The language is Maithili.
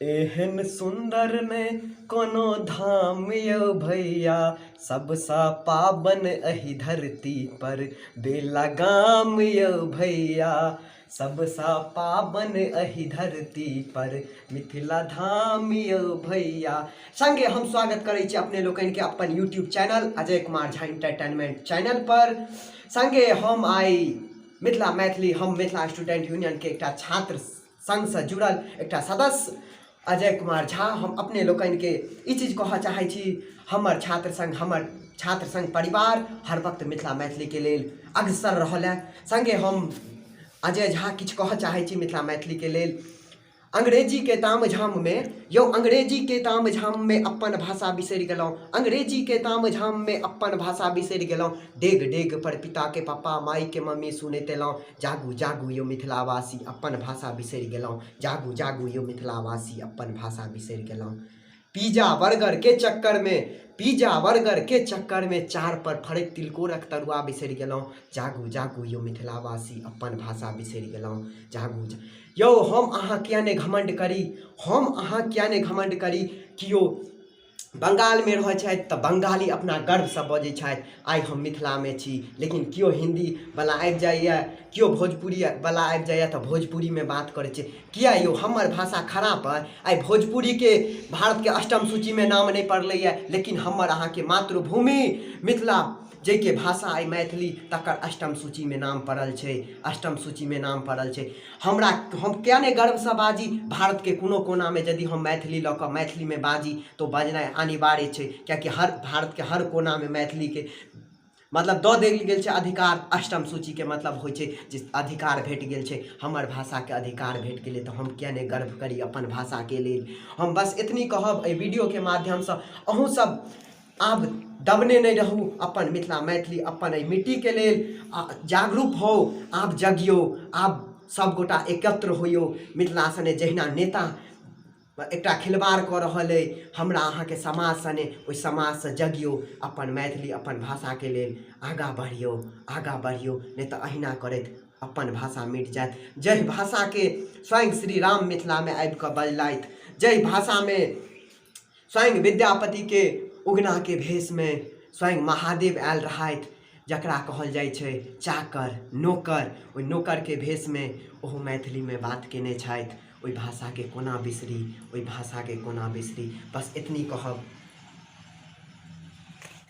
एहन सुन्दर ने कोनो धाम यौ भैया, सबसँ पावन एहि धरती पर बेलगाम यौ भैया। सबसँ पावन एहि धरती पर मिथिला धाम यौ भैया। संगे हम स्वागत करै छी अपने लोकनिके अपन YouTube channel Ajay Kumar Jha entertainment channel पर। संगे हम आइ मिथिला मैथिली, हम मिथिला स्टूडेंट यूनियनके एकटा छात्र संघसँ जुड़ल एकटा सदस्य अजय कुमार झा, हम अपने लोकनिके ई चीज कहऽ चाहै छी, हमर छात्र संघ, हमर छात्र संघ परिवार हर वक्त मिथिला मैथिलीके लेल अग्रसर रहल हँ। सङ्गे हम अजय झा किछु कहऽ चाहै छी मिथिला मैथिलीके लेल। अंग्रेजीके तामझाममे यौ, अंग्रेजीके तामझाममे अपन भाषा बिसरि गेलहुँ, अंग्रेजीके तामझाममे अपन भाषा बिसरि गेलहुँ। डेग डेग पर पिताके पप्पा, माइके मम्मी सुनैत एलहुँ। जागू जागू यौ मिथिलावासी, अपन भाषा बिसरि गेलहुँ। जागू जागू यौ मिथिलावासी, अपन भाषा बिसरि गेलहुँ। पिज्जा बर्गरके चक्करमे, पिज्जा बर्गरके चक्करमे चार पर फड़ैत तिलकोरक तरुआ बिसरि गेलहुँ। जागू जागू यौ मिथिलावासी, अपन भाषा बिसरि गेलहुँ। जागू यौ, हम अहाँ किया नहि घमण्ड करी, हम अहाँ किया नहि घमण्ड करी। केओ बंगालमे रहै छथि तऽ बंगाली अपना गर्वसँ बजै छथि, आइ हम मिथिलामे छी। लेकिन केओ हिन्दीवला आबि जाइए, केओ भोजपुरीवला आबि जाइए तऽ भोजपुरीमे बात करै छै। किए यौ, हमर भाषा खराब अइ? आइ भोजपुरीके भारतके अष्टम सूचीमे नाम नहि पड़लैए, लेकिन हमर अहाँके मातृभूमि मिथिला, जाहिके भाषा अइ मैथिली, तकर अष्टम सूचीमे नाम पड़ल छै, अष्टम सूचीमे नाम पड़ल छै। हमरा हम किया नहि गर्वसँ बाजी? भारतके कोनो कोनामे यदि हम मैथिली लऽ कऽ मैथिलीमे बाजी तऽ बजनाइ अनिवार्य छै, किएकि हर भारतके हर कोनामे मैथिलीके मतलब दऽ देल गेल छै अधिकार। अष्टम सूचीके मतलब होइ छै जे अधिकार भेट गेल छै, हमर भाषाके अधिकार भेट गेलै, तऽ हम किया नहि गर्व करी अपन भाषाके लेल? हम बस एतनी कहब एहि वीडियोके माध्यमसँ, अहूँसभ आब दबने नहि रहू, अपन मिथिला मैथिली, अपन एहि मिट्टीके लेल जागरूक होउ। आब जगियौ, आब सभगोटा एकत्र होइयौ। मिथिला सने जहिना नेता एकटा खिलवाड़ कऽ रहल अइ हमरा अहाँके समाज सने, ओहि समाजसँ जगियौ, अपन मैथिली, अपन भाषाके लेल आगाँ बढ़ियौ, आगाँ बढ़ियौ, नहि तऽ अहिना करैत अपन भाषा मिट जायत। जाहि भाषाके स्वयं श्री राम मिथिलामे आबि कऽ बजलथि, जाहि भाषामे स्वयं विद्यापतिके उगनाके भेषमे स्वयं महादेव आयल रहथि, जकरा कहल जाइ छै चाकर नोकर, ओहि नोकरके भेषमे ओहो मैथिलीमे बात कयने छथि, ओहि भाषाके कोना बिसरी, ओहि भाषाके कोना बिसरी? बस एतनी कहब।